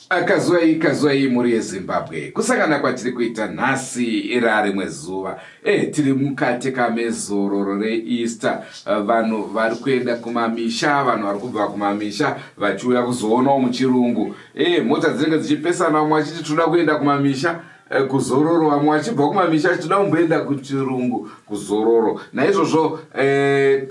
Kazwai kazwai mhuri yeZimbabwe kusangana kwatiri kuita nhasi irarimwe zuva e tiri mukati kamezororo reEaster vanhu vari kuenda kumamisha vanhu vari kubva kumamisha vachiuya kuzoonawo muchirungu e mota dzinenge dzichipesana vamwe vachiti tinoda kuenda kumamisha eh, kuzororo vamwe vachibva kumamisha vachitoda kumboenda kuchirungu kuzororo naizvozvo eh,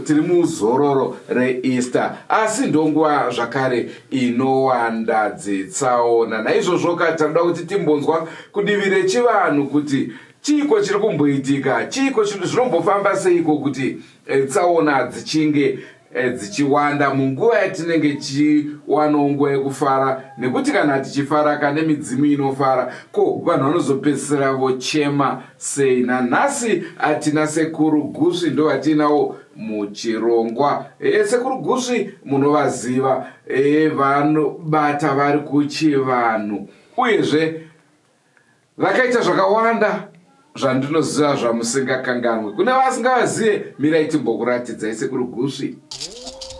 tiri muzororo reeaster asi ndonguva zvakare inowanda dzitsaona naizvozvo ka tinoda kuti timbonzwa kudivi rechivanhu kuti chiiko chiri kumboitika chiiko zvinombofamba seiko kuti eh, tsaona dzichinge Eh, dzichiwanda munguva yatinenge tichiwanawo nguva yekufara nekuti kana tichifara kane midzimu inofara ko vanhu vanozopedzisira vochema sei nanhasi atina sekuru gusvi ndo vatiinawo muchirongwa e, sekuru gusvi munovaziva e, vanobata vari kuchivanhu uyezve Vakaita zvakawanda zvandinoziva zvamusingakanganwe. Kune vasingavazive mirai timbokuratidzai sekuru Gusvi.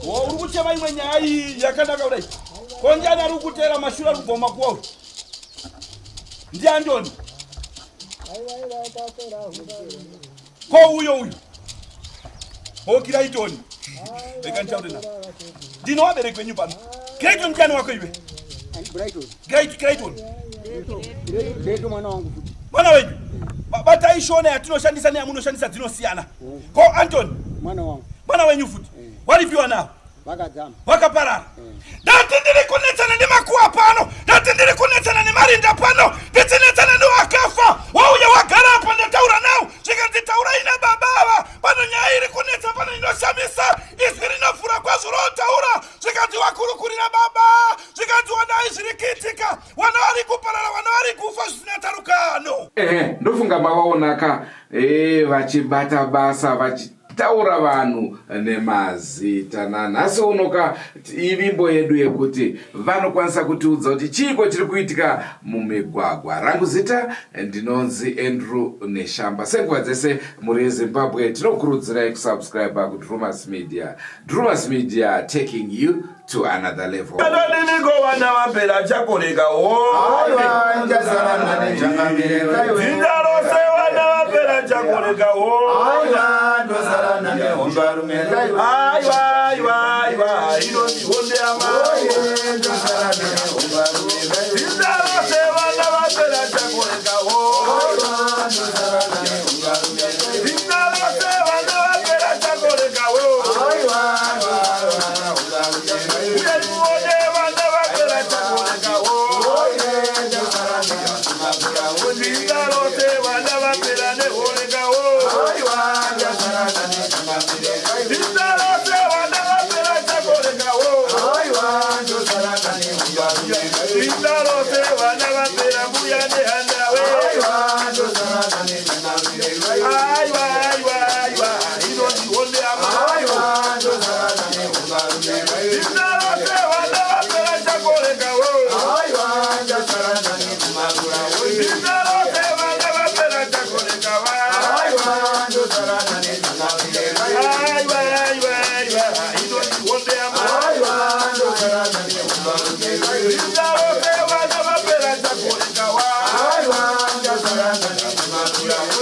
Wo uri kuchema imwe nyaya iyi yakanaka kudai. Ko ndiani ari kuteera mashura ari kubva mumakuwa uyu? Ndiandoni? Ko uyo uyu? Ho Kiraitoni. Rega ndichaure na. Ndino vabereki venyu pano. Kiraitoni ndiani wako iwe? Brighton. Great Kiraitoni. Great mwana wangu futi. Mwana wenyu. Batai shona yatinoshandisa neyamunoshandisa dzinosiyana. Mm. Ko Anthony? Mwana wangu. Mwana wenyu futi. Mm. Waripiwa nawo. Vakadzama. Vakaparara. Mm. Ndati ndiri kunetsana nemakuwa pano, ndati ndiri kunetsana nemarinda pano, ndichinetsana newakafa. Wauya wagara apa ndataura nawo, zvikanzi taurai nababa ava, pano nyaya iri kunetsa pano inoshamisa, izwi rinovhura kwazvo rotaura, zvikanzi wakurukurira baba, zvikanzi wanai zviri kuitika, wana vari kuparara, wana vari kufa zvisina tsarukano. Ehe, ndofunga mavaonaka eh, vachibata basa vachi taura vanhu nemazita nanhasi unoka ivimbo yedu yekuti vanokwanisa kutiudza kuti chiiko chiri kuitika mumigwagwa rangu zita ndinonzi andrew neshamba senguva dzese mhuri yezimbabwe tinokurudzirai kusubscribe kudrumas media drumas media taking you to another level Adadiniko vana vapera chakoreka Dzinza rose vana vapera chakoreka Aiwa aiwa aiwa inonzi honde yamai Dzinza rose vana vapera chakoreka Dzinza rose vana vapera chakoreka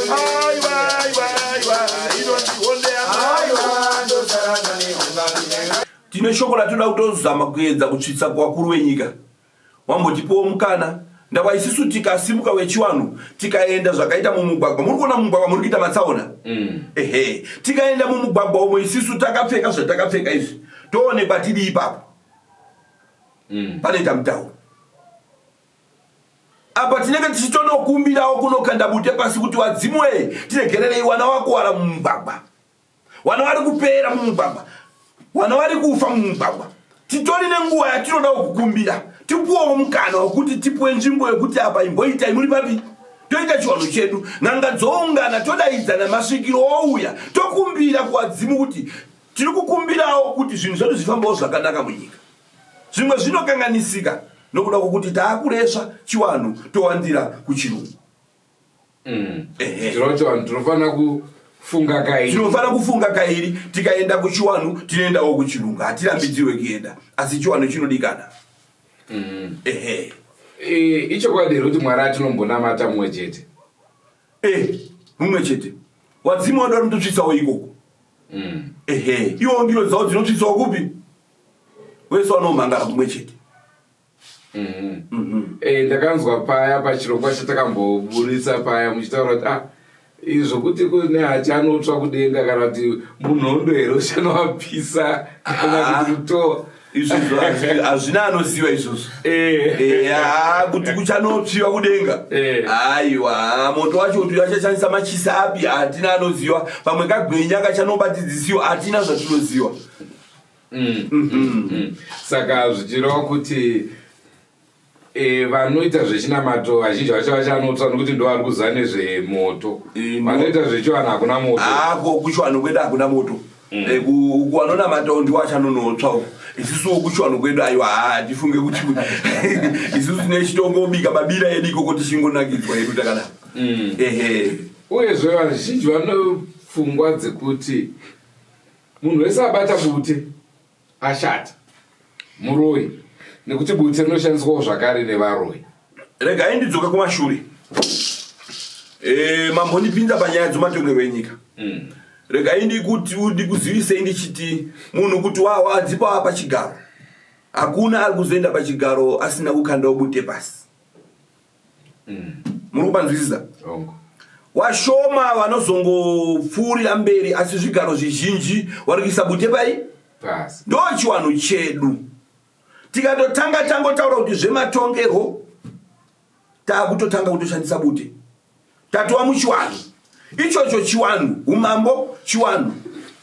Aiwa, aiwa, aiwa, inonzi honde yamai. Tine shoko ratinoda kutozama kuedza kutsvitsa kuvakuru venyika. Wambotipowo mukana ndava isisu tikasimuka wechiwanhu tikaenda zvakaita mumugwagwa muri kuona mumugwagwa muri kuita matsaona mm. ehe tikaenda mumugwagwa umo isisu takapfeka zvatakapfeka izvi toonekwa tiri ipapo mm. panoita mutauro. Apa tinenge tichitonokumbirawo kunokanda bute pasi kuti wadzimu wee tiregererei wana wakuwara mumugwagwa. Wana wari kupera mumugwagwa. Wana wari kufa mumugwagwa. Titori nenguva yatinodawo kukumbira. Tipuwewo mukana wekuti tipuwe nzvimbo yekuti apa imboitai muri papi? Toita chivanhu chedu. N'anga dzoungana todaidzana masvikiro ouya tokumbira kuvadzimu kuti tiri kukumbirawo kuti zvinhu zvedu zvifambewo zvakanaka munyika. Zvimwe zvinokanganisika nokuda kwokuti taakuresva chiwanhu towandira kuchirungu. Mm. Ehe. Chivanhu tinofanira kufunga kairi. Tinofanira kufunga kairi tikaenda kuchiwanhu tinoendawo kuchirungu. Hatirambidzirwe kuenda asi chiwanhu chinodikana. Mm. Ehe. E, ichokwadi here kuti Mwari atinombonamata mumwe chete? E, mumwe chete. Wadzimu wadu vanototsvitsawo ikoko. Mm. Ehe. Iwo ngiro dzavo dzinotsvitsawo kupi? Wese wanomhangara kumwe chete. Mm -hmm. E, ndakanzwa paya pachirongwa chatakamboburitsa paya muchitaura kuti ah, zvokuti kune achanotsva kudenga kana kuti munhondo here uchanovapisa kana ah, kuti rutoa izvozvo hazvina anoziva izvozvo eh. Eh, ah, kuti kuchanotsviwa kudenga eh. aiwa moto wacho kuti achashandisa machisa api hatina anoziva pamwe kagwenya kachanobatidzisiwa hatina zvatinoziva Mm. Mm -hmm. Saka zvichireva kuti e, vanoita zvechinamato vazhinji vacho vachanotsva nokuti ndo vari kuziva nezvemoto e, vanoita zvechivanhu hakuna moto ah, kuchivanhu kwedu hakuna moto mm. e, kuvanonamatawo ndiwo achanonotsva uko isusuwo kuchivanhu kwedu aiwa hatifunge kuti isusu tine chitongobika mabira edu ikoko tichingonakidzwa hedu takadaro mm. ehe uyezve vazhinji vanopfungwa dzekuti Munhu wese abata bute ashata muroyi nekuti bute rinoshandiswawo zvakare nevaroyi. Regai ndidzoke kumashure. E, mambondipinza panyaya dzomatongerwo enyika. Mm. Regai ndikuti ndikuzivisei ndichiti munhu kuti wawadzipa wa pachigaro. Hakuna ari kuzoenda pachigaro asina kukandawo bute pasi. Mm. Muri kupanzwisisa? Washoma vanozongopfuurira mberi asi zvigaro zvizhinji wari kuisa bute pai? Pasi. Ndo chiwanhu chedu. Tikatotanga tangotaura kuti zvematongerwo taakutotanga kutoshandisa bute. Tatova muchiwanhu. Ichocho chiwanhu, umambo chiwanhu,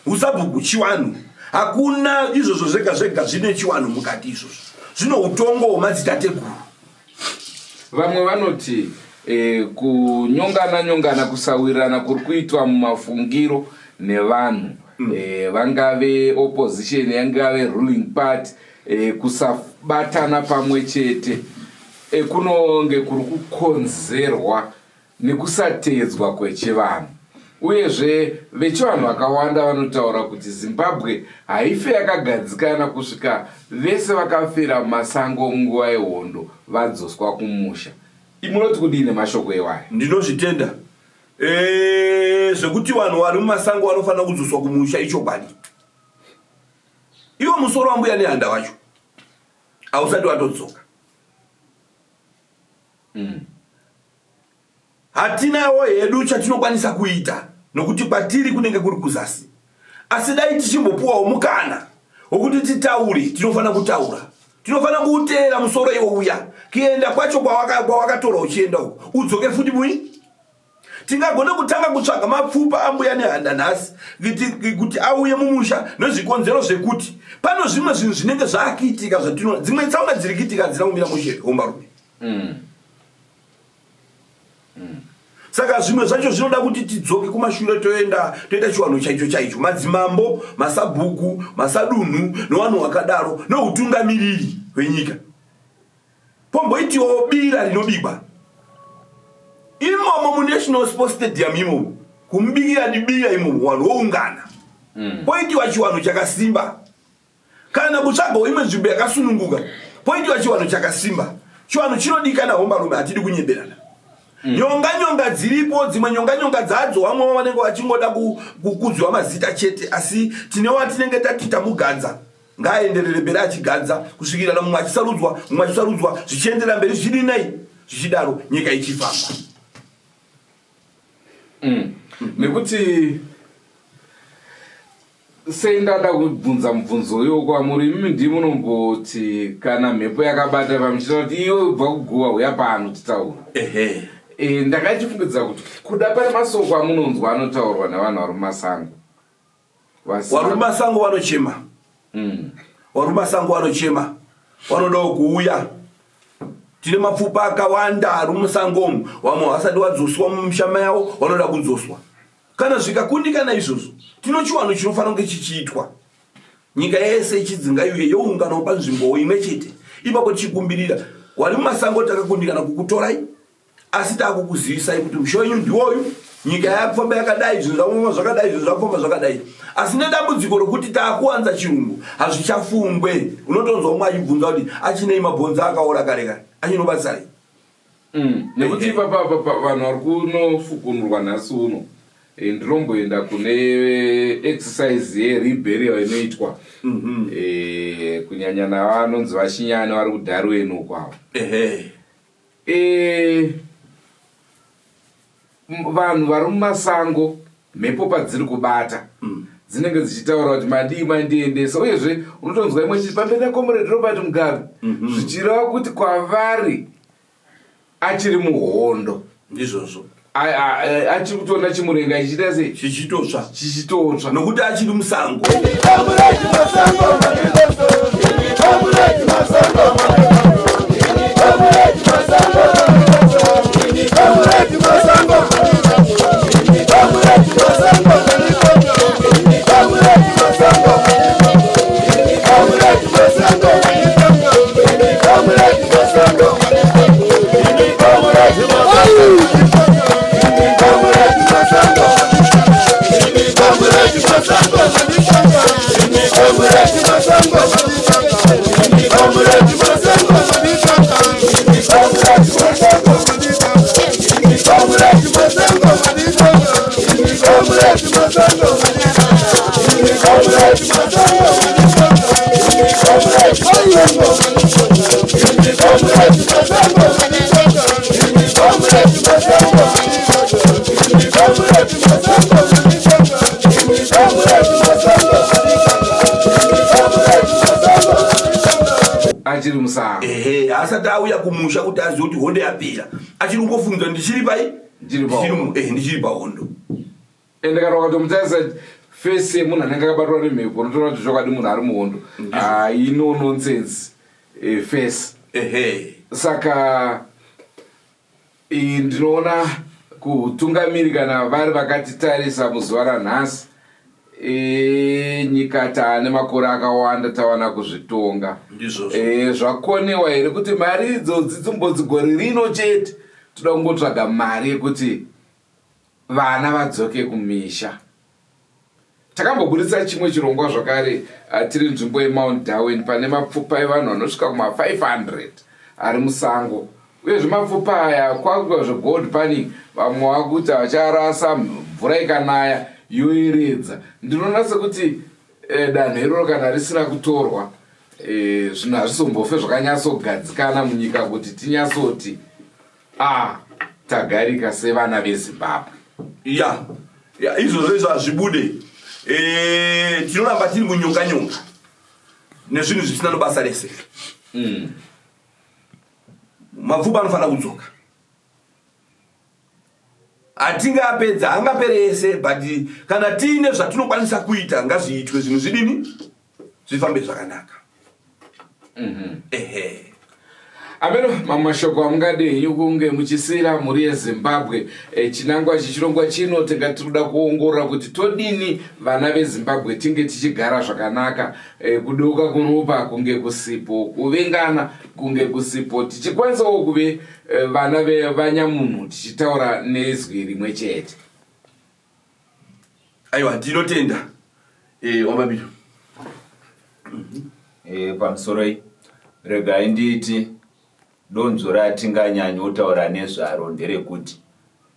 usabhuku chiwanhu. Hakuna izvozvo zvega zvega zvine chiwanhu mukati izvozvo. Zvino utongo hwemadzitateguru. Vamwe vanoti e, kunyongana nyongana kusawirirana kuri kuitwa mumafungiro nevanhu mm. e, vangave opposition yangave ruling party e, kusabatana pamwe chete e, kunonge kuri kukonzerwa nekusateedzwa kwechivanhu. Uyezve vechivanhu vakawanda vanotaura kuti Zimbabwe haife yakagadzikana kusvika vese vakafira mumasango munguva yehondo vadzoswa kumusha. Munoti kudii nemashoko iwaya? Ndinozvitenda e, zvekuti vanhu vari mumasango vanofanira kudzoswa kumusha ichokwadi. Iwo musoro wambuya nehanda wacho hausati watodzoka. Mm. Hatinawo hedu chatinokwanisa kuita nokuti kwatiri kunenge kuri kuzasi. Asi dai tichimbopuwawo mukana wokuti titaure, tinofanira kutaura. Tinofanira kuuteera musoro iwo uya. Kuenda kwacho kwawakatorwa uchienda uko, udzoke futi mui Tingagona kutanga kutsvaga mapfupa ambuya nehanda nhasi kuti auye mumusha nezvikonzero zvekuti pano zvimwe zvinhu zvinenge zvaakuitika zvatino dzimwe tsaona dziri kuitika hadzina kumira mushe hombarume. Mm. Mm. Saka zvimwe zvacho zvinoda kuti tidzoke kumashure toenda toita chiwanhu chaicho chaicho madzimambo masabhuku masadunhu newanhu wakadaro neutungamiriri hwenyika. Pomboitiwawo bira rinobikwa imomo muNational Sports Stadium imomo kumubikira bira imomo vanhu voungana mm. poitiwa chiwanhu chakasimba kana kutsvagawo imwe nzvimbo yakasununguka poitiwa chiwanhu chakasimba chiwanhu chinodikana hombarume hatidi kunyeberana mm. nyonga nyonga dziripo dzimwe nyonga nyonga dzadzo vamwe vanenge vachingoda kukudzwa mazita chete asi tine watinenge tati tamugadza Ngaaenderere mberi achigadza kusvikira na mumwe achisarudzwa, mumwe achisarudzwa, zvichienderera mberi zvichidii nei? Zvichidaro nyika ichifamba. Mm. Nekuti Sei ndada kubvunza mubvunzo uyo kwamuri imimi ndii munomboti kana mhepo yakabata pamuchitaura kuti iwe ubva kuguva huya pano titaura. Ehe. E, ndakachifungidza kuti kuda pane masoko amunonzwa anotaurwa nevanhu vari mumasango. Vari mumasango vanochema. Vari mumasango vanochema. Vanodawo kuuya. Tine mapfupa akawanda ari musango umu. Vamwe vasati vadzoswa mumisha yavo vanoda kudzoswa. Kana zvikakundikana izvozvo, tino chiwano chinofanira kunge chichiitwa. Nyika yese ichidzi ngaiuye younganawo panzvimbowo imwe chete. Ipapo tichikumbirira wari mumasango takakundikana kukutorai, asi takukuzivisai kuti mushe wenyu ndiwoyu, nyika yakufamba yakadai, zvinhu zvakufamba zvakadai, zvinhu zvakufamba zvakadai. Asi nedambudziko rokuti takuwanza chirungu, hazvichafungwe. Unotonzwa umwe achibvunza kuti achinei mabhonzo akaora kare kare, achinobatsirei? Nekuti ipapa apa vanhu vari kunofukunurwa nhasi uno eh, ndinomboenda kune exercise yereburial inoitwa eh, kunyanya navanonzi vachinyani vari kuDarwin uko avo. Eh, vanhu vari mumasango mhepo padziri kubata dzinenge dzichitaura kuti madii mandiendesa, uyezve unotonzwa imwe chiti pamberi naComrade Robert Mugabe, zvichireva kuti kwavari achiri muhondo. Ndizvozvo. Achiri kutoona chimurenga chichiita sei? Chichitotsva. Chichitotsva. Nokuti achiri musango. Achiri musango. Ehe, asati auya kumusha kuti azive kuti hondo yapera, achiri kungofungidzwa ndichiri pai. Ndichiri pahondo. Ndichiri pahondo. Ende kana ukatomutarisa face yemunhu anenge akabatwa nemhepo, unotoona kuti chokwadi munhu ari muhondo. Haino nonsense face. Saka ndinoona kutungamiri kana vari vakatitarisa muzuva ranhasi, nyika taane makore akawanda tawana kuzvitonga. Ndizvozvo. Zvakonewa here kuti mari idzodzi dzimbodzi gore rino chete toda kungotsvaga mari yekuti vana vadzoke kumisha? Takamboburitsa chimwe chirongwa zvakare tiri nzvimbo yeMount Darwin pane mapfupa evanhu vanosvika kuma500 ari musango. Uyezve mapfupa aya kwakuitwa zvegold panning, vamwe vakuti vacharasa, mvura ikanaya yoeredza. Ndinoona sekuti danho iroro kana risina kutorwa, zvinhu hazvizombofe zvakanyatsogadzikana munyika kuti tinyatsoti a tagarika sevana veZimbabwe. Ya, izvozvo izvo hazvibude. Tinoramba tiri munyonga nyonga nezvinhu zvisina nobasa rese. Mapfupa anofanira kudzoka. Hatingapedza, angapere ese, but kana tiine zvatinokwanisa kuita ngazviitwe, zvinhu zvidini, zvifambe zvakanaka. Ehe. Ameno mamwe mashoko amungade henyu kunge muchisiyira mhuri yeZimbabwe? Chinangwa chechirongwa chino tinga tiri kuda kuongorora kuti todini vana veZimbabwe tinge tichigara zvakanaka, kudeuka kuropa kunge kusipo, kuvengana kunge kusipo, tichikwanisawo kuve vana vevanyamunhu tichitaura nezwi rimwe chete. Aiwa, tinotenda. Wamabito. Pamusoroi, regai nditi donzvo ratinganyanyotaura nezvaro nderekuti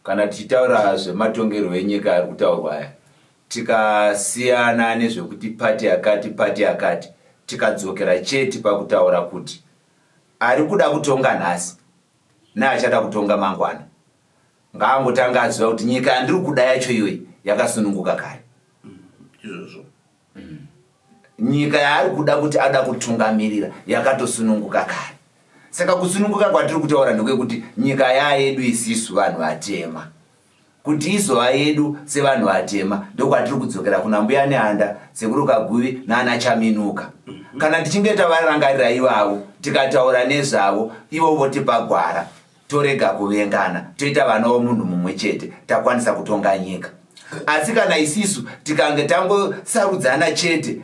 kana tichitaura zvematongerwo enyika ari kutaurwa aya, tikasiyana nezvekuti pati yakati, pati yakati, tikadzokera chete pakutaura kuti ari kuda kutonga nhasi neachada kutonga mangwana ngaangotanga aziva kuti nyika yandiri kuda yacho iyoyi yakasununguka kare. Izvozvo. Nyika yaari kuda kuti ada kutungamirira yakatosununguka kare. Saka kusununguka kwatiri kutaura ndekwekuti nyika yayedu isisu vanhu vatema. Kuti izova yedu sevanhu vatema ndokwatiri kudzokera kuna Mbuya Nehanda, Sekuru Kaguvi naana Chaminuka. Kana tichinge tavarangarira ivavo tikataura nezvavo ivo votipa gwara torega kuvengana toita vana vomunhu mumwe chete takwanisa kutonga nyika. Asi kana isisu tikange tangosarudzana chete,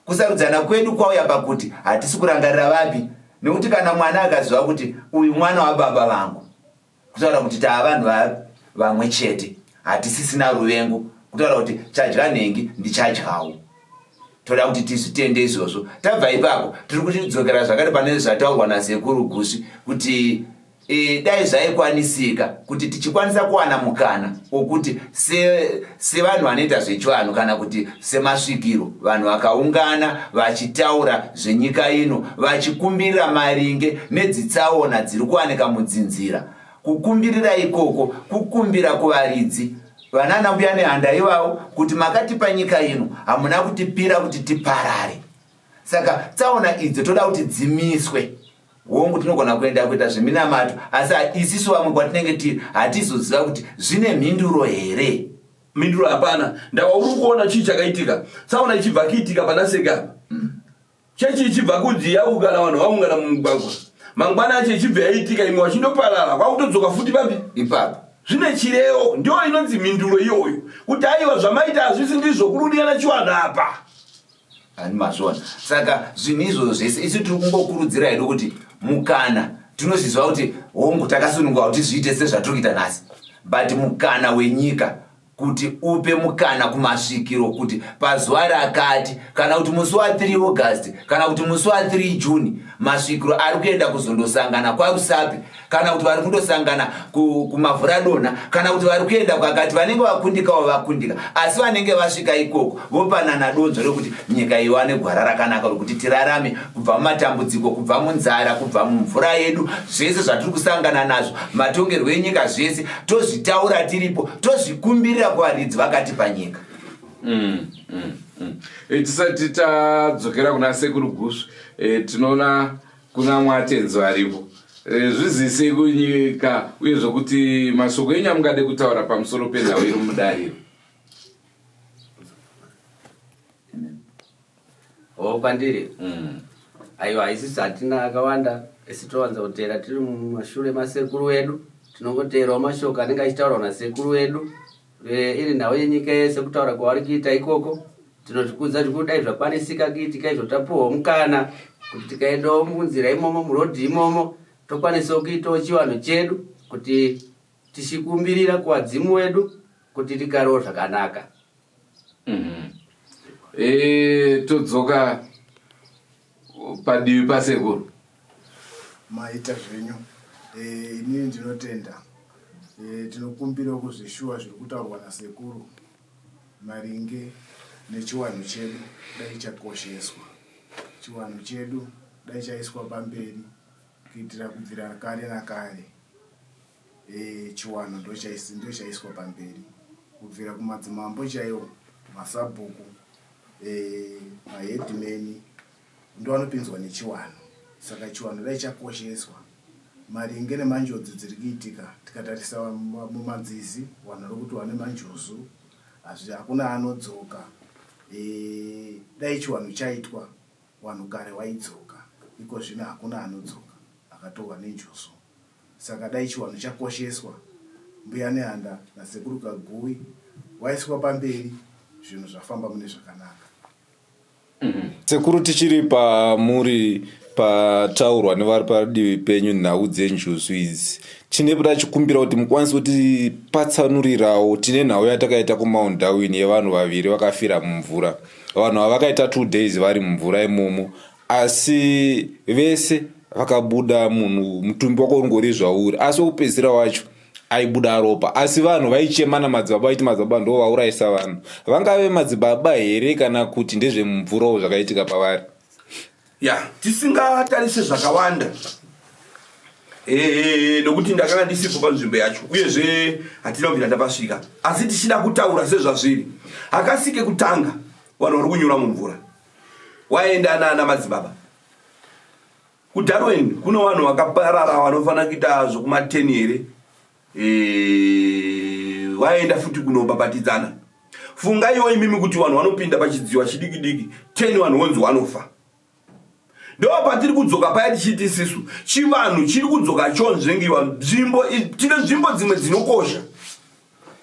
kusarudzana kwedu kwauya pakuti hatisi kurangarira vapi nekuti kana mwana akaziva kuti uyu mwana wababa vangu Kutaura kuti taavanhu vamwe chete, hatisisina ruvengo. Kutaura kuti chadya nhengi ndichadyawo. Toda kuti tizvitende izvozvo. Tabva ipapo, tiri kutidzokera zvakare pane zvataurwa naSekuru Gusvi kuti e, dai zvaikwanisika kuti tichikwanisa kuwana mukana wokuti sevanhu se vanoita zvechivanhu kana kuti semasvikiro vanhu vakaungana vachitaura zvenyika ino vachikumbirira maringe nedzitsaona dziri kuwanika mudzinzira. Kukumbirira ikoko kukumbira kuvaridzi vanana mbuya nehanda ivavo kuti makatipa nyika ino hamuna kutipira kuti tiparare. Saka tsaona idzo toda kuti dzimiswe. Hongu tinogona kuenda kuita zveminamato asi isisu vamwe kwatinenge tiri hatizoziva kuti zvine mhinduro here. Mhinduro hapana. Ndawa uri kuona chii chakaitika. Tsaona ichibva kiitika pana Seke apa. Chechi ichibva kunzi yaungana vanhu vaungana mumugwagwa. Mangwana acho ichibva yaitika imwe vachindoparara kwakutodzoka futi papi? Ipapo. Zvine chirevo. Ndiyo inonzi mhinduro iyoyo. Kuti aiwa zvamaita hazvisi ndizvo kurudiyana chivanhu apa. Ani mazviona. Saka zvinhu izvozvo zvese isu tiri kungokurudzira hedu kuti mukana tinozviziva kuti hongu takasununguka kuti zviite sezvatiri kuita nhasi but mukana wenyika kuti upe mukana kumasvikiro kuti pazuva rakati kana kuti musi wa3 August kana kuti musi wa3 June masvikiro ari kuenda kuzondosangana kwaRusape kana kuti vari kundosangana kumavhuradonha kana kuti vari kuenda kwakati vanenge vakundikawo vakundika asi vanenge vasvika ikoko vopanana donzvo rekuti nyika iwane gwara rakanaka rokuti tirarame kubva mumatambudziko kubva munzara kubva mumvura yedu zvese zvatiri kusangana nazvo matongerwo enyika zvese tozvitaura tiripo tozvikumbirira kuvaridzi vakatipa nyika mm, mm, mm. E, tisati tadzokera kuna sekuru gusvi e, tinoona kuna mwatenzi varipo e, zvizise kunyika uye zvokuti mashoko enyu amungade kutaura pamusoro penhau iri mudariro o kwandiri mm. Aiwa isusu hatina akawanda isi towanza kuteera tiri mumashure masekuru wedu tinongoteerawo mashoko anenge achitaurwa nasekuru wedu e, iri nhau yenyika yese kutaura kwavari kuita ikoko tinozvikudza zvikuru dai zvakwanisika kuitika izvo tapuhwawo mukana kuti tikaendawo munzira imomo murodhi imomo tokwanisawo kuitawo chivanhu chedu kuti tichikumbirira kuvadzimu wedu kuti tigarewo zvakanaka mm -hmm. E, todzoka padivi pasekuru maita zvenyu e, inini ndinotenda e, tinokumbirawo kuzvishuwa zviri kutaurwa nasekuru maringe nechiwanhu chedu dai chakosheswa chiwanhu chedu dai chaiswa pamberi kuitira kubvira kare nakare e, chiwanhu ndochaiswa pamberi kubvira kumadzimambo chaiwo masabhuku e, mahedhimeni ndoanopinzwa nechiwanhu saka chiwanhu dai chakosheswa maringe nemanjodzi dziri kuitika tikatarisa mumanzizi vanhu vari kuti vane manjuzu hazvi hakuna anodzoka e, dai chiwanhu chaitwa vanhu kare waidzoka iko zvino hakuna anodzoka akatorwa nenjuzu Saka dai chiwanhu chakosheswa, Mbuya Nehanda naSekuru Kaguvi waiswa pamberi zvinhu zvafamba mune zvakanaka. Sekuru tichiri pamuri pataurwa nevari padivi penyu nhau dzenjuzu idzi tine tachikumbira kuti mukwanise kutipatsanurirawo tine nhau yatakaita kumount darwin yevanhu vaviri vakafira mumvura vanhu ava vakaita two days vari mumvura imomo asi vese vakabuda munhu mutumbi wako ungori zvauri asi wekupedzisira wacho aibuda ropa asi vanhu vaichema namadzibaba vaiti madzibaba ndo vaurayisa vanhu vangave madzibaba here kana kuti ndezvemumvurawo zvakaitika pavari ya tisingatarise zvakawanda eh, nokuti ndakanga ndisipo panzvimbo yacho uyezve hatina kubvira tapasvika asi tichida kutaura sezvazviri hakasike kutanga vanhu vari kunyura mumvura. Waenda naana madzibaba kuDarwin, kune vanhu vakaparara vanofanira kuita zvekumateni here? Waenda futi kunobhabhatidzana. Fungaiwo imimi kuti vanhu vanopinda pachidziwa chidiki diki 10 vanhu vonzi vanofa. Ndo patiri kudzoka paya tichiti isisu chivanhu chiri kudzoka chonzvengiwa. Nzvimbo tine nzvimbo dzimwe dzinokosha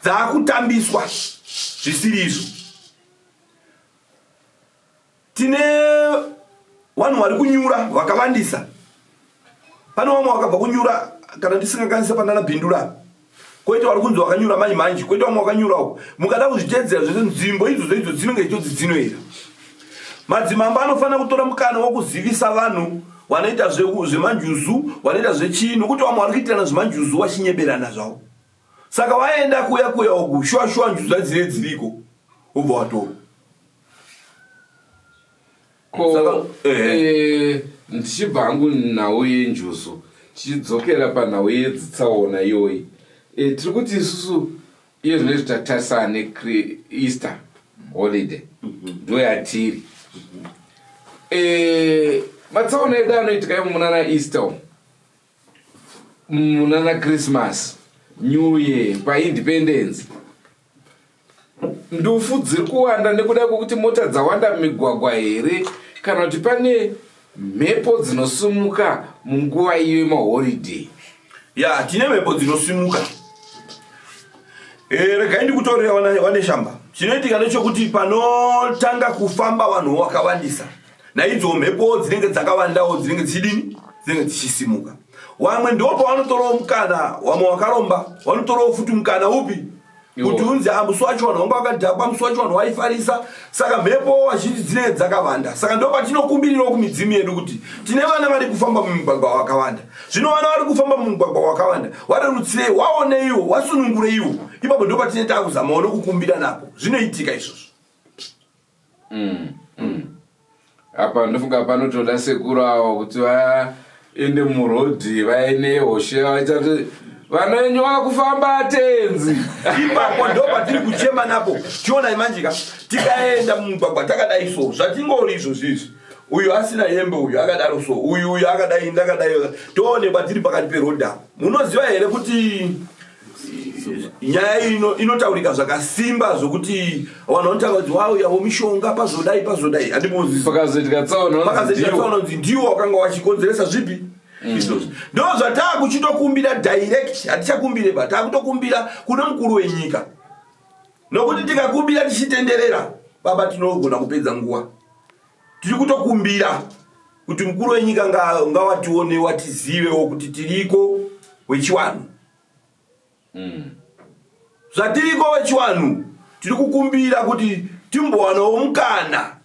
dzaakutambiswa zvisiri izvo. Tine vanhu vari kunyura vakawandisa. Pane vamwe vakabva kunyura kana ndisingakanisa panana Bindura, koita vari kunzi vakanyura manje manje, koita vamwe vakanyura uko. Mukada kuzviteedzera zvese, nzvimbo idzodzo idzo dzinenge dzichitodzi dzinoera. Madzimambo anofanira kutora mukana wokuzivisa vanhu vanoita zvemanjuzu, vanoita zvechii, nokuti vamwe vari kuitirana zvemanjuzu vachinyeberana zvavo. Saka waenda kuya kuya uku, shuwa shuwa njuzu dzine dziriko, wobva watorwa. Ko ndichibva hangu nhau yenjuzu, tichidzokera panhau yedzitsaona iyoyi, tiri kuti isusu iye zvino izvi tatarisana neEaster holiday, ndo yatiri. Matsaona edu anoitika imo munana Easter umu, munana Christmas, New Year, paIndependence, ndufu dziri kuwanda nekuda kwekuti mota dzawanda mumigwagwa here, kana kuti pane mhepo dzinosumuka munguva iyo yemaholiday? Ya, tine mhepo dzinosimuka. Regai ndikutorera wane shamba. Chinoitika ndechekuti panotanga kufamba vanhu vakawandisa, naidzo mhepo dzinenge dzakawandawo dzinenge dzichidini, dzinenge dzichisimuka. Wamwe ndo pavanotorawo mukana, wamwe wakaromba vanotorawo futi mukana upi kuti unzi a musi wacho vanhu vanga vakadhakwa, musi wacho vanhu vaifarisa, saka mhepo vazhinji dzinenge dzakawanda. Saka ndo patinokumbirirawo kumidzimu yedu kuti tine vana vari kufamba mumugwagwa wakawanda. Zvino vana vari kufamba mumugwagwa wakawanda, warerutsirei, waoneiwo, wasunungureiwo. Ipapo ndo patine taakuzamawo nokukumbira napo. Zvinoitika izvozvo. Apa ndofunga panotoda sekuru avo kuti vaende murodhi vaine hoshe, vaita kuti vana venyu vakufamba tenzi. Ipapo ndo patiri kuchema napo. Chionai manjika, tikaenda mumugwagwa takadai so, zvatingori izvozvi izvi, uyu asina hembe, uyu akadaro so, uyu uyu akadai, ndakadai, toonekwa tiri pakati perodhi apo. Munoziva here kuti nyaya ino inotaurika zvakasimba zvokuti vanhu vanotanga kuti wauyawo mishonga, pazodai pazodai, handimuzii. Pakazoitika tsaona. Pakazoitika tsaona kunzi ndiwo wakanga wachikonzeresa zvipi izvozvo. Ndo zvataakuchitokumbira direct, hatichakumbire ba, taakutokumbira kune mukuru wenyika, nokuti tikakumbira tichitenderera baba tinogona kupedza nguva. Tiri kutokumbira kuti mukuru wenyika ngawatione, watizivewo kuti tiriko wechiwanhu. Zvatiriko wechiwanhu, tiri kukumbira kuti timbowanawo mukana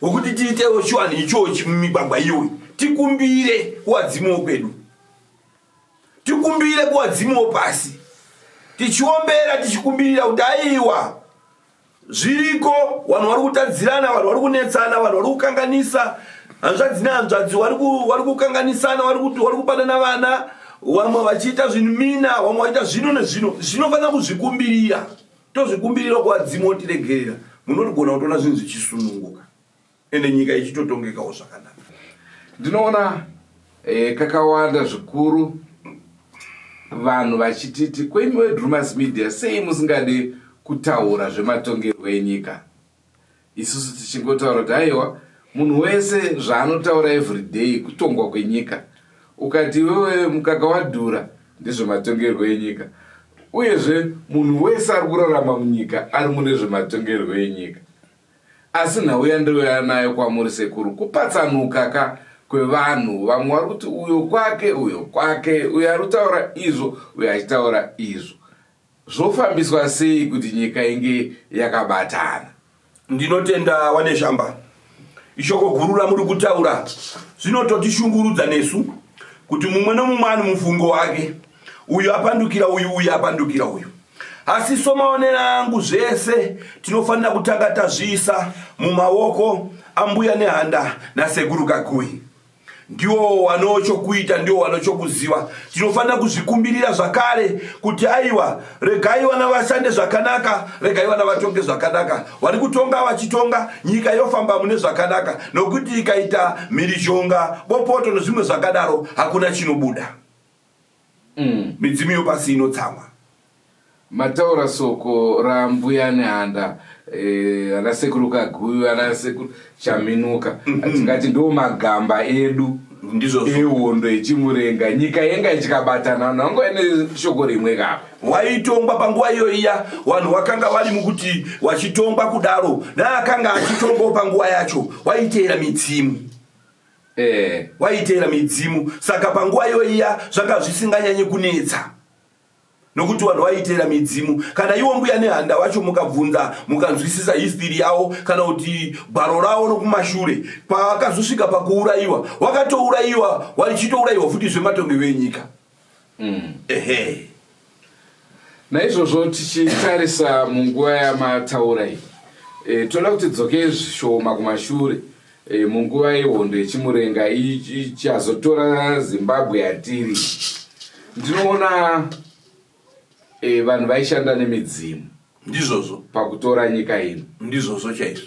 wekuti tiitewo chiwanhu ichochi mumigwagwa iyoyi, tikumbire kuwadzimuwo kwedu, tikumbire kuwadzimuwo pasi, tichiombera, tichikumbirira kuti aiwa, zviriko, vanhu vari kutadzirana, vanhu vari kunetsana, vanhu vari kukanganisa, hanzvadzi nehanzvadzi vari kukanganisana, vari kupanana vana, vamwe vachiita zvinhu mina, vamwe vachiita zvino nezvino. Zvinofanira kuzvikumbirira, tozvikumbirira kuvadzimu otiregerera. Munogona kutoona zvinhu zvichisununguka, ende nyika ichitotongekawo zvakanaka. Ndinoona kakawanda zvikuru vanhu vachititi kwemi weDrumas Media, sei musingadi kutaura zvematongerwo enyika? Isusu tichingotaura kuti aiwa, munhu wese zvaanotaura everyday kutongwa kwenyika. Ukati iwewe mukaka wadhura, ndezvematongerwo enyika. Uyezve munhu wese ari kurarama munyika ari mune zvematongerwo enyika. Asi nhau yandouya nayo kwamuri sekuru, kupatsanuka ka kwevanhu. Vamwe vari kuti uyo kwake, uyo kwake, uyo ari kutaura izvo, uyo achitaura izvo. Zvofambiswa sei kuti nyika inge yakabatana? Ndinotenda waNeshamba, ishoko guru ramuri kutaura. Zvinototishungurudza nesu kuti mumwe nomumwe ane mufungo wake, uyu apandukira uyu, uyu apandukira uyu. Asi somaonero angu, zvese tinofanira kutanga tazviisa mumaoko ambuya Nehanda nasekuru Kakui. Ndiwo wanochokuita, ndiwo wanochokuziva. Tinofanira kuzvikumbirira zvakare kuti aiwa, regai vana vashande zvakanaka, regai vana vatonge zvakanaka. Vari kutonga vachitonga, nyika yofamba mune zvakanaka, nokuti ikaita mhirizhonga, bopoto nezvimwe zvakadaro, hakuna chinobuda. Midzimu yopasi inotsamwa. Mataura soko rambuya Nehanda eh, ana sekuru Kaguyu ana sekuru Chaminuka mm -hmm. tingati ndo magamba edu ndizvozvo ehondo yechimurenga nyika yenga ichikabatana vanhu vanga vaine shoko rimwe kapa waitongwa panguva iyo iya vanhu wakanga vari mukuti wachitongwa kudaro naakanga achitongwawo panguva yacho waiteera midzimu eh. Waiteera midzimu saka panguva iyo iya zvanga zvisinganyanyi kunetsa nokuti vanhu vaiteera midzimu kana iwo mbuya nehanda vacho mukabvunza mukanzwisisa history yavo kana kuti gwaro ravo nokumashure pavakazosvika pakuurayiwa wakatourayiwa warichitourayiwa futi zvematongerwo enyika mm. Ehe naizvozvo tichitarisa munguva yamataura iyi e, toda kuti dzokei zvishoma kumashure e, munguva yehondo yechimurenga ichazotora Zimbabwe yatiri ndinoona e, vanhu vaishanda nemidzimu ndizvozvo pakutora nyika ino ndizvozvo chaizvo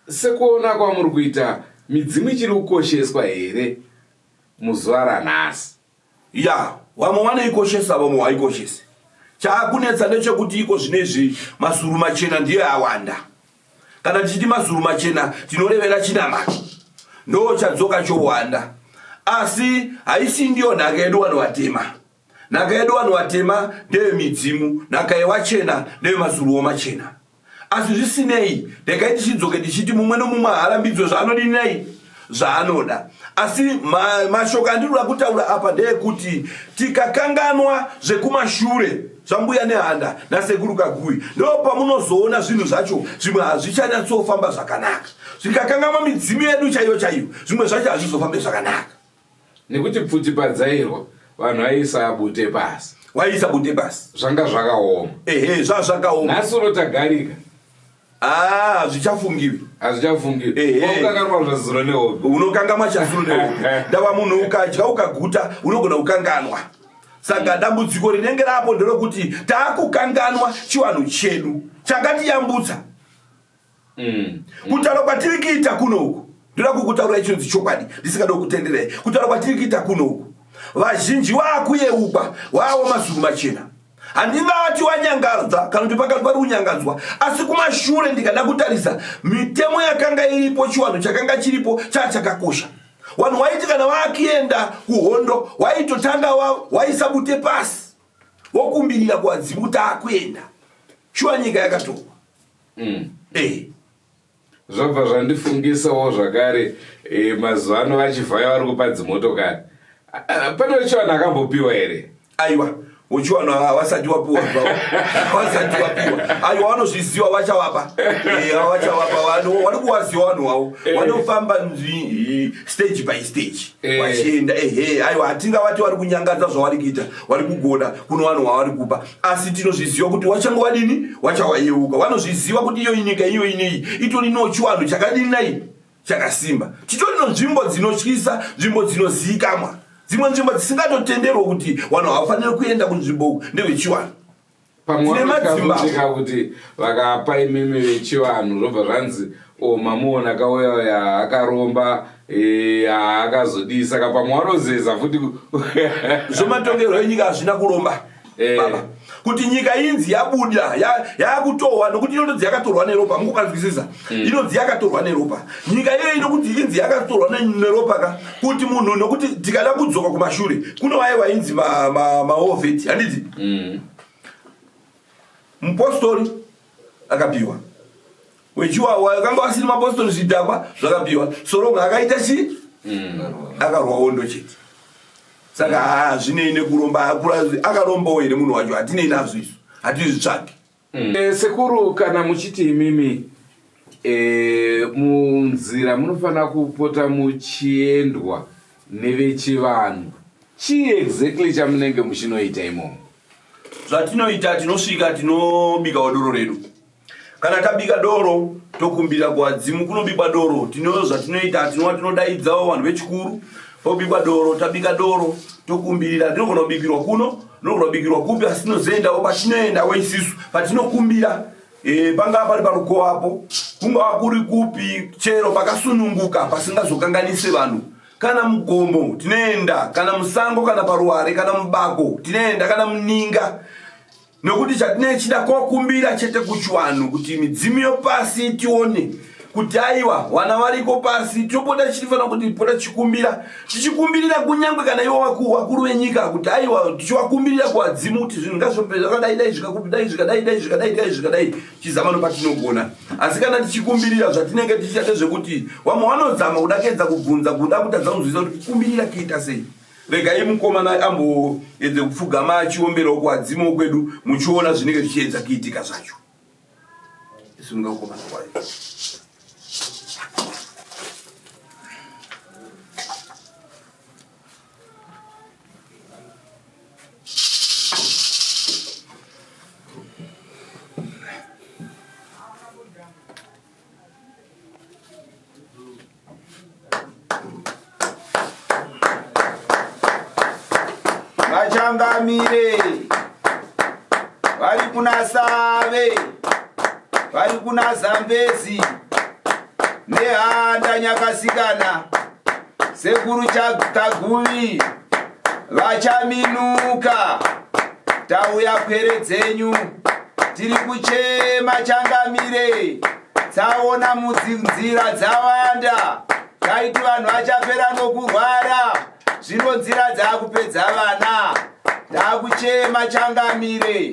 sekuona kwamuri kuita midzimu ichiri kukosheswa here muzuva ranhasi Ya, vamwe vanoikoshesa vamwe haikoshesi. Chaakunetsa ndechekuti iko zvino izvi mazuru machena ndiyo awanda. Kana tichiti mazuru machena tinorevera chinamato. Ndo chadzoka chowanda. Asi haisi ndiyo nhaka yedu vanhu vatema. Nhaka yedu vanhu vatema ndeyemidzimu, nhaka yewachena ndeyemazuruwo machena. Asi zvisinei, regai tichidzoke tichiti mumwe nomumwe haarambidzwe zvaanodini nei zvaanoda. Asi ma, mashoko andinoda kutaura apa ndeekuti tikakanganwa zvekumashure zvambuya nehanda nasekuru Kaguyi ndo pamunozoona zvinhu zvacho zvimwe hazvichanyatsofamba zvakanaka. Zvikakanganwa midzimu yedu chaiyo chaiyo, zvimwe zvacho hazvizofambe zvakanaka. Nekuti pfuti padzairwa vanhu vaiisa bute pasi. Waiisa bute pasi. Zvanga zvakaoma. Ehe, zvazvakaoma. Nhasi uno tagarika. Ah, hazvichafungiwi. Hazvichafungiwi. Ehe. Unokanganwa zvazuro nehope. Unokanganwa chazuro nehope. Ndava munhu ukadya ukaguta unogona kukanganwa. Saka dambudziko rinenge rapo nderokuti taakukanganwa chivanhu chedu chakatiyambutsa. Mm. Kutaura kwatiri kuita kuno uku ndoda kukutaurai chinonzi chokwadi ndisingade kukutenderai. Kutaura kwatiri kuita kuno uku vazhinji waakuyeukwa waawo mazuru machena handingavati wanyangadza kana kuti pakati pari kunyangadzwa asi kumashure ndikada kutarisa mitemo yakanga iripo chiwanhu chakanga chiripo chaa chakakosha vanhu waiti kana waakuenda kuhondo waitotanga waisa bute pasi wokumbirira kuvadzimu kuti akuenda shuwa nyika yakatorwa mm. eh. Zvabva zvandifungisawo zvakare eh, mazuva ano vachivhaya vari kupa dzimotokari ah, pane wechivanhu akambopiwa here? Aiwa, wechivanhu havasati wapiwa zvavo, havasati wapiwa. Aiwa, vanozviziva vachavapa, eh, vachavapa. Vari kuwaziva vanhu vavo, eh. vanofamba stage by stage eh. vachienda. Ehe, aiwa, hatingavati vari kunyangadza zvavari kuita, vari kugona kuno vanhu vavari kupa. Asi tinozviziva kuti wachange wadini wachawayeuka vanozviziva kuti iyo nyika iyo inei itori nochiwanhu chakadini nai chakasimba chitori nonzvimbo dzinotyisa nzvimbo dzinozivikamwa dzimwe nzvimbo dzisingatotenderwe kuti vanhu havafaniri kuenda kunzvimbo uku ndevechiwanhu pamwe vanotyika kuti vakapa imimi vechivanhu zvobva zvanzi o mamuona kauya uya akaromba eh, akazodii saka pamwe vanozeza futi zvematongerwo enyika hazvina kuromba eh. baba kuti nyika inzi yabuda yakutohwa nokuti inonzi yakatorwa neropa mukupanzwisisa mm. inonzi yakatorwa neropa nyika iyoyi nokuti inzi yakatorwa neropa ka kuti munhu nokuti tikada kudzoka kumashure kuno vaye vainzi maovheti handiti mm. mupostori akapiwa wechiwawa akanga vasiri mapostori zvidhakwa zvakapiwa soronga akaita chii mm. akarwa hondo chete saka hazvinei nekuromba akarombawo here munhu wacho hatinei nazvo isu hatizvitsvagi mm. eh, sekuru kana muchiti imimi e, munzira munofanira kupota muchiendwa nevechivanhu chii exactly chamunenge muchinoita imomo zvatinoita tinosvika tinobikawo doro redu. Kana tabika doro tokumbira kuvadzimu kunobikwa doro, tino zvatinoita tinova tinodaidzawo vanhu vechikuru pobikwa doro, tabika doro tokumbirira. Tinogona kubikirwa kuno, tinogona kubikirwa kupi, asi tinozoendawo patinoendawo isisu patinokumbira. E, pangava pari parukowapo, kungava kuri kupi, chero pakasununguka pasingazokanganise vanhu. Kana mugomo tinoenda, kana musango, kana paruware, kana mubako tinoenda, kana muninga, nokuti chatinenge chida kokumbira chete kuchiwanhu kuti midzimu yopasi tione kuti aiwa wana variko pasi, topota tichifanira kuti pota tichikumbira, tichikumbirira kunyange kana ivo vakuru venyika kuti aiwa tichivakumbirira kuvadzimu kuti zvinhu ngazvombe zvakadai, dai zvikadai, zvikadai, dai zvikadai, dai zvikadai, chizama nopatinogona. Asi kana tichikumbirira zvatinenge tichiita ndezvekuti vamwe vanozama kuda kuedza kubvunza, kuda kutadza kunzwisisa kuti kukumbirira kuita sei. Regai mukomana amboedze kupfugama achiomberawo kuvadzimu kwedu, muchiona zvinenge zvichiedza kuitika zvacho. Sunga mukomana kwayo. Vachangamire vari kuna Save, vari kuna Zambezi, Nehanda, Nyakasikana, Sekuru Kaguvi, vachaminuka, tauya pwere dzenyu, tiri kuchema changamire. Tsaona mudzinzira dzawanda, taiti vanhu vachapera nokurwara, zvino nzira dzakupedza vana. Takuchema changamire.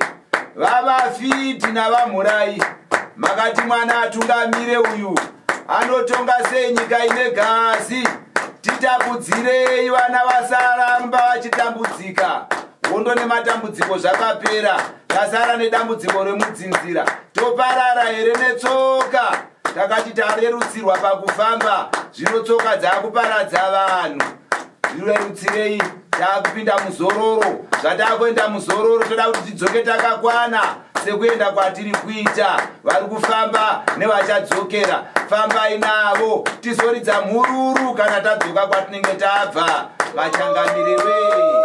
Vavafidhi navaMhurai, makati mwana atungamire uyu anotonga sei nyika ine gazi? Titakudzirei vana vasaramba vachitambudzika. Hondo nematambudziko zvakapera, tasara nedambudziko remudzinzira. Toparara here netsoka? Takati tarerutsirwa pakufamba, zvino tsoka dzakuparadza vanhu. Zvirerutsirei, taakupinda muzororo. Zvatakuenda muzororo, toda kuti tidzoke takakwana sekuenda kwatiri kuita. Vari kufamba nevachadzokera, fambai navo, tizoridza mhururu kana tadzoka kwatinenge tabva. Vachangamire wee.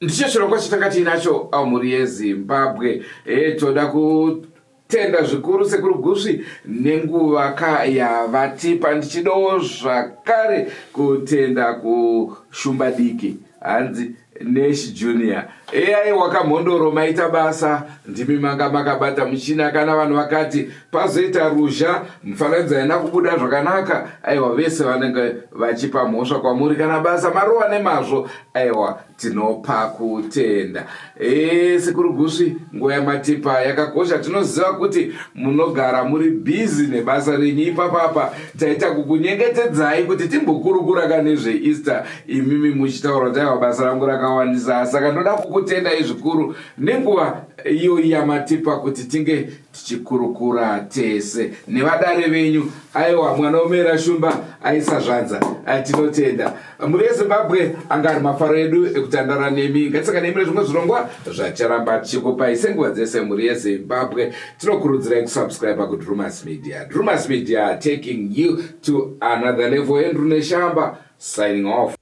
Ndicho chirongwa chatanga tiinacho mhuri yeZimbabwe. E, toda kutenda zvikuru Sekuru Gusvi nenguva ka yavatipa. Ndichidawo zvakare kutenda kuShumba Diki, hanzi Nash Junior. Eyai wakamhondoro, maita basa, ndimi manga makabata muchina. Kana vanhu vakati pazoita ruzha, mufananidzo haina kubuda zvakanaka, aiwa vese vanenge vachipa mhosva kwamuri. Kana basa marowa nemazvo, aiwa tinopa kutenda. E, Sekuru Gusvi, nguva yamatipa yakakosha. Tinoziva kuti munogara muri bhizi nebasa renyu. Ipapapa taita kukunyengetedzai kuti timbokurukura ka nezveEaster, imimi muchitaura kuti aiwa basa rangu rakawandisa. Saka ndoda kukutendai zvikuru nenguva iyoyi yamatipa kuti tinge tichikurukura tese nevadare venyu. Aiwa mwana womera shumba aisa zvanza. Tinotenda mhuri yeZimbabwe. Anga ari mafaro edu ekutandara nemi. Ngatisangane mune zvimwe zvirongwa zvacharamba tichikupai senguva dzese. Mhuri yeZimbabwe, tinokurudzirai kusubscribe kuDrumas Media. Drumas Media, taking you to another level. Andrew Neshamba signing off.